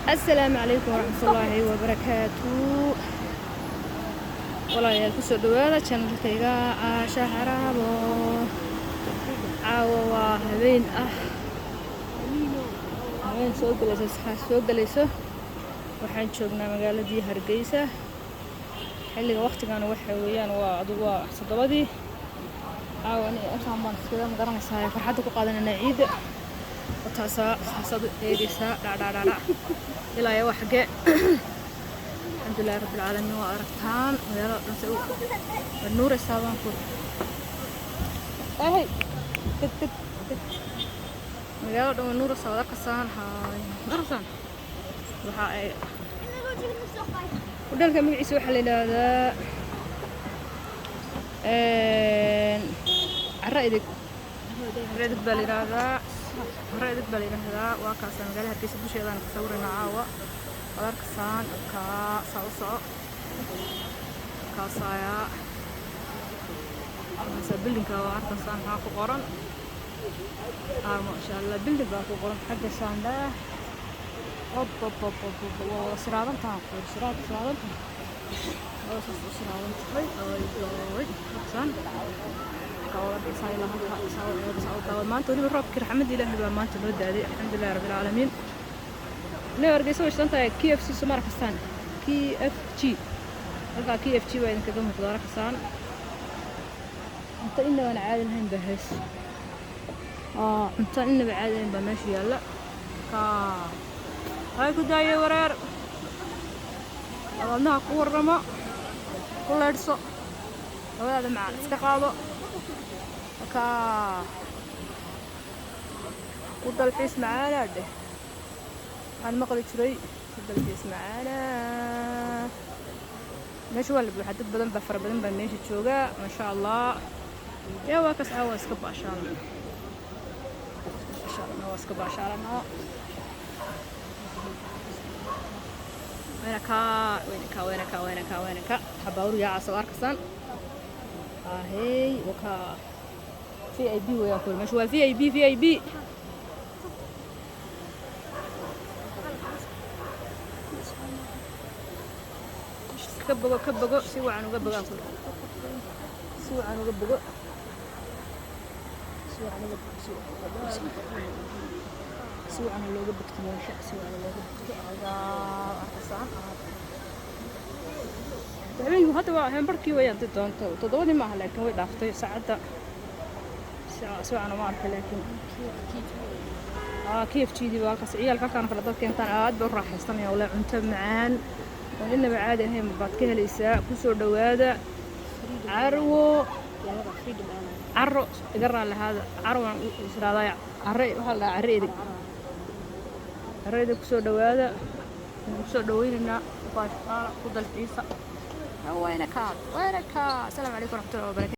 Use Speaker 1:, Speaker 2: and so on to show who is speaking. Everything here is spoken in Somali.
Speaker 1: Asalaamu calaykum waraxmatullaahi wabarakaatu. Walaalayaal, kusoo dhawaada channelkayga Caasha Xaraabo. Caawa waa habeen ah, habeen soo galayso, soo galayso. Waxaan joognaa magaaladii Hargeysa. Xilliga waqtigana waxa weeyaan waa adigu waa 7dii. Caawa ani intaan baan iskaga magaranaysaa farxadda ku qaadanayna ciidda. Taasaa saasaad u eegaysaa dhacdhacdhacdhac ilaa iyo waa xaggee. Alxamdulilahi rabbilcaalamiin. Waa aragtaan magaalada dhan se waa nuuraysaa. Baan ku ahey teg teg teg. Magaalada dhan waa nuuraysaa, waad arkaysaan. Haay, arkaysaan waxa ay hodheelka magaciisa waxaa la yidhaahdaa Carra Edeg. Carra Edeg baa la yidhaahdaa, Carra Edeg baa la yidhaahdaa. Waa kaasa magaalada Hargeysa dusheedaan ka sawirayna caawa. Waad arkaysaan, kaa saa u soco, kaasayaa kaasa buildingka waa arkaysaan. Maxaa ku qoran? Maasha Allah, building baa ku qoran xagga saandhaa. Op op op op op, waa wada siraadantaha, siraad siraadantaha, waa saas u siraadan tahay. Ay ay, arkaysaan maanta weliba roobkii raxmadda Ilaahay baa maanta noo daaday. Alxamdulilahi rabbi alcaalamiin. Ne Hargeysa way shidan tahay. KFC soo arkasaan, KFG halkaa, KFG baa idinkaga muuqda, arkasaan. Cunto inaba aan caadi lahayn baa hays, cunto inaba caadi lahayn baa meesha yaalla. Ka hay ku daayay wareer, abaadnaha ku warramo, ku leydhso, labadaada macaan iska qaado, ka ku dalxiis macaanaa dheh. Waxaan maqli jiray ku dalxiis macaanaa. Meesha waa la buuxaa, dad badan baa, fara badan baa meesha jooga. Maasha Allah. Yaa waa kas, caawa iska baashaalana, baashaalana, waa iska baashaalana. Wayna kaa, wayna kaa, wayna kaa, wayna kaa, wayna ka waxaa baawur yaacaa soo arkaysaan. Ahey, wakaa VIP weeyaan kuli. Meesha waa VIP, VIP. Ka bogo, ka bogo, si wacan uga bogaan kuli, si wacan uga bogo, si wacan uga bogo, si wacan uga bogo, si wacan looga bogto meesha, si wacan looga bogto. Agaa arkaysaan habeenku hadda waa habeenbarkii weeyaan. Dad doonto 7dii maaha, laakiin way dhaaftay saacadda. Si wacan uma arka, laakiin KFG dii baa halkaas. Ciyaalka halkaan kale dad keentaan aad bay u raaxaysanayaan. Walaa cunto macaan oo inaba caadi ahayn baad ka helaysaa. Kusoo dhawaada Carwo Caro. Iga raalli ahaada, Carwaan israadaa, Carre waxaa la dhahaa, Carre Edeg, Carre Edeg. Kusoo dhawaada, waan kusoo dhaweynaynaa. Baashaala ku dalxiisa. Wayna kaa, wayna kaa. Asalaamu calaykum waraxmatullahi wabarakatu.